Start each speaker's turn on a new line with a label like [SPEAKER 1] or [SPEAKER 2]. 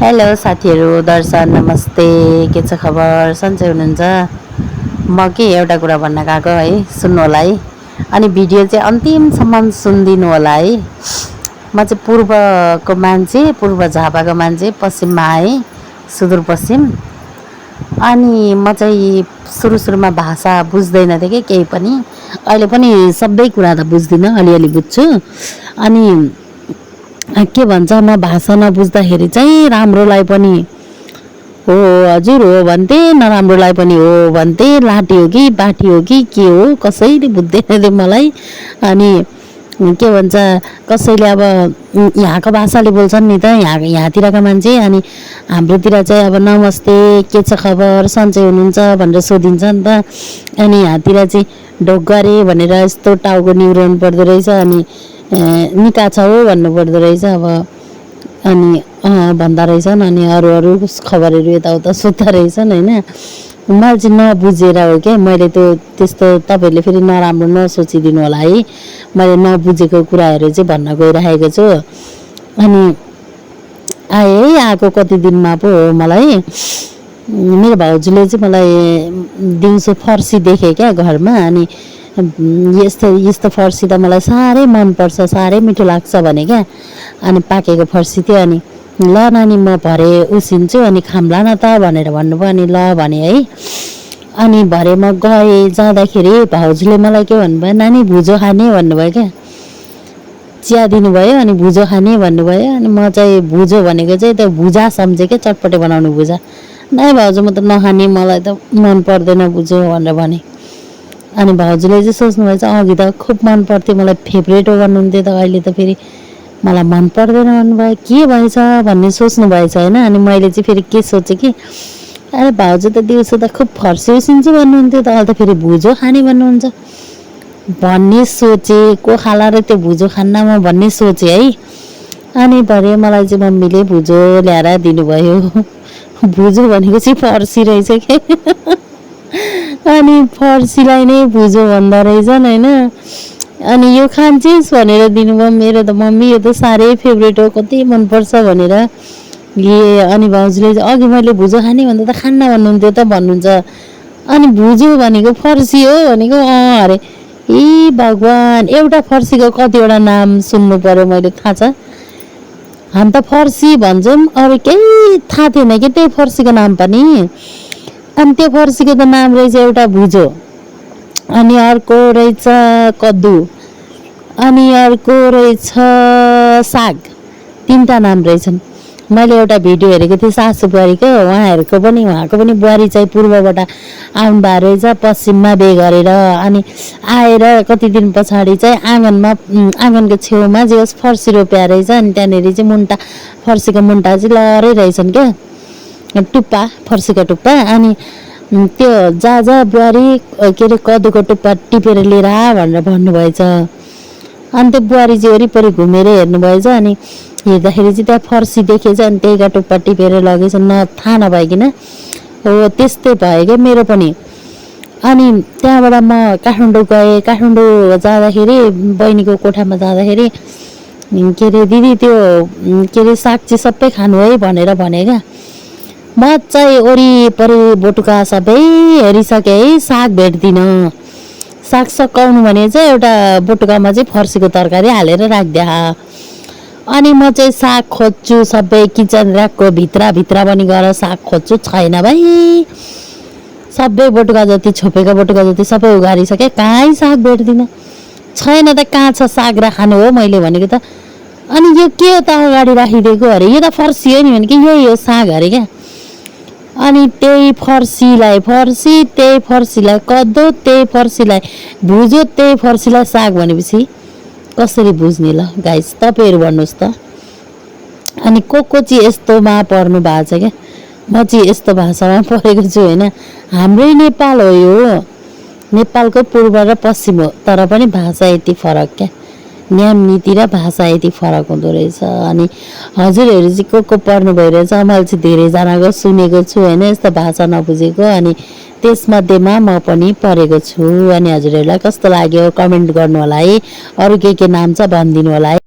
[SPEAKER 1] Hello साथीहरू, दर्शन नमस्ते। के छ खबर? सन्चै हुनुहुन्छ? म के एउटा कुरा भन्न गएको है, सुन्नु होला है। अनि भिडियो चाहिँ अन्तिमसम्म सुनिदिनु होला है। म चाहिँ पूर्वको मान्छे, पूर्व झापाको मान्छे, पश्चिममा आएँ, सुदूरपश्चिम। अनि म चाहिँ सुरुमा भाषा बुझ्दैन थिएँ कि केही पनि। अहिले पनि सबै कुरा त बुझ्दिनँ, अलिअलि बुझ्छु। अनि के भन्छ, म भाषा नबुझ्दाखेरि चाहिँ राम्रोलाई पनि हो हजुर हो भन्थे, नराम्रोलाई पनि हो भन्थे। लाटी हो कि बाटी हो कि के हो, कसैले बुझ्दैन थियो मलाई। अनि के भन्छ, कसैले अब यहाँको भाषाले बोल्छन् नि त, यहाँतिरका मान्छे। अनि हाम्रोतिर चाहिँ अब नमस्ते, के छ खबर, सन्चै हुनुहुन्छ भनेर सोधिन्छ नि त। अनि यहाँतिर चाहिँ ढोगरे भनेर यस्तो टाउको निहुराउनु पर्दो रहेछ। अनि निका छ हो भन्नुपर्दो रहेछ। अब अनि भन्दा रहेछन्। अनि अरू खबरहरू यताउता सोध्दा रहेछन् होइन। मैले चाहिँ नबुझेर हो क्या, मैले त्यस्तो तपाईँहरूले फेरि नराम्रो नसोचिदिनु होला है। मैले नबुझेको कुराहरू चाहिँ भन्न गइरहेको छु। अनि आएँ है, आएको कति दिनमा पो हो मलाई। मेरो भाउजूले चाहिँ मलाई दिउँसो फर्सी देखे क्या घरमा। अनि यस्तो फर्सी त मलाई साह्रै मनपर्छ, साह्रै मिठो लाग्छ भने क्या। अनि पाकेको फर्सी थियो। अनि ल नानी, म भरे उसिन्छु, अनि खाम्ला न त भनेर भन्नुभयो। अनि ल भने है। अनि भरे म गएँ, जाँदाखेरि भाउजूले मलाई के भन्नुभयो, नानी भुजो खाने भन्नुभयो क्या। चिया दिनुभयो, अनि भुजो खाने भन्नुभयो। अनि म चाहिँ भुजो भनेको चाहिँ त्यो भुजा सम्झेँ क्या, चटपटे बनाउने भुजा। नै भाउजू, म त नखाने, मलाई त मन पर्दैन भुजो भनेर भने। अनि भाउजूले चाहिँ सोच्नु भएछ, अघि त खुब मन पर्थ्यो, मलाई फेभरेट हो भन्नुहुन्थ्यो, त अहिले त फेरि मलाई मन पर्दैन भन्नुभयो, के भएछ भन्ने सोच्नु भएछ होइन। अनि मैले चाहिँ फेरि के सोचेँ कि अरे भाउजू त दिउँसो त खुब फर्सी उसिन्छु भन्नुहुन्थ्यो, त अहिले त फेरि भुजो खाने भन्नुहुन्छ भन्ने सोचेँ। को खाला र त्यो भुजो खान्न म भन्ने सोचेँ है। अनि भरे मलाई चाहिँ मम्मीले भुजो ल्याएर दिनुभयो। भुजो भनेको चाहिँ फर्सी रहेछ क्या। अनि फर्सीलाई नै भुजो भन्दा रहेछन् होइन। अनि यो खान्छेस् भनेर दिनुभयो। मेरो त मम्मी यो त साह्रै फेभरेट हो, कति मनपर्छ भनेर लिए। अनि भाउजूले अघि मैले भुजो खाने भन्दा त खान्न भन्नुहुन्थ्यो त भन्नुहुन्छ। अनि भुजो भनेको फर्सी हो भनेको अरे। ए भगवान्, एउटा फर्सीको कतिवटा नाम सुन्नु पर्यो मैले, थाहा छ। हामी त फर्सी भन्छौँ, अरू केही थाहा थिएन कि त्यही फर्सीको नाम पनि। अनि त्यो फर्सीको त नाम रहेछ एउटा भुजो, अनि अर्को रहेछ कद्दु, अनि अर्को रहेछ साग। तिनवटा नाम रहेछन्। मैले एउटा भिडियो हेरेको थिएँ सासू बुहारीको, उहाँको पनि बुहारी चाहिँ पूर्वबाट आउनुभएको रहेछ, पश्चिममा बिहे गरेर। अनि आएर कति दिन पछाडि चाहिँ आँगनको छेउमा जे होस् फर्सी रोप्या रहेछ। अनि त्यहाँनिर चाहिँ फर्सीको मुन्टा चाहिँ लहरै रहेछन् क्या, टुप्पा, फर्सीको टुप्पा। अनि त्यो जा बुहारी के अरे कदुको टुप्पा टिपेर लिएर आ भनेर भन्नुभएछ। अनि त्यो बुहारी चाहिँ वरिपरि घुमेर हेर्नुभएछ। अनि हेर्दाखेरि चाहिँ त्यहाँ फर्सी देखेछ। अनि त्यहीका टुप्पा टिपेर लगेछ, थाहा नभइकन। हो त्यस्तै भयो क्या मेरो पनि। अनि त्यहाँबाट म काठमाडौँ गएँ। काठमाडौँ जाँदाखेरि बहिनीको कोठामा जाँदाखेरि के अरे दिदी त्यो के अरे साग चाहिँ सबै खानु है भनेर भने क्या। म चाहिँ वरिपरि बोटुका सबै हेरिसकेँ है, साग भेट्दिनँ। साग सकाउनु भने चाहिँ एउटा बोटुकामा चाहिँ फर्सीको तरकारी हालेर राखिदिए। अनि म चाहिँ साग खोज्छु, सबै किचन ऱ्याकको भित्र पनि गएर साग खोज्छु, छैन भाइ। सबै बोटुका जति, छोपेको बोटुका जति सबै उघारिसकेँ, कहीँ साग भेट्दिनँ। छैन त, कहाँ छ साग राख्नु हो मैले भनेको त। अनि यो के हो त अगाडि राखिदिएको अरे, यो त फर्सी हो नि भने कि यही हो साग अरे क्या। अनि त्यही फर्सीलाई फर्सी, त्यही फर्सीलाई कद्दु, त्यही फर्सीलाई भुजो, त्यही फर्सीलाई साग भनेपछि कसरी बुझ्ने ल गाइस, तपाईँहरू भन्नुहोस् त। अनि को चाहिँ यस्तोमा पर्नु भएको छ क्या। म चाहिँ यस्तो भाषामा परेको छु होइन। हाम्रै नेपाल हो यो, नेपालको पूर्व र पश्चिम हो, तर पनि भाषा यति फरक क्या। न्याम नीति र भाषा यति फरक हुँदो रहेछ। अनि हजुरहरू चाहिँ को पर्नु भइरहेछ, मैले चाहिँ धेरैजनाको सुनेको छु होइन यस्तो भाषा नबुझेको। अनि त्यसमध्येमा म पनि परेको छु। अनि हजुरहरूलाई कस्तो लाग्यो कमेन्ट गर्नु होला है। अरू के नाम छ भनिदिनु होला है।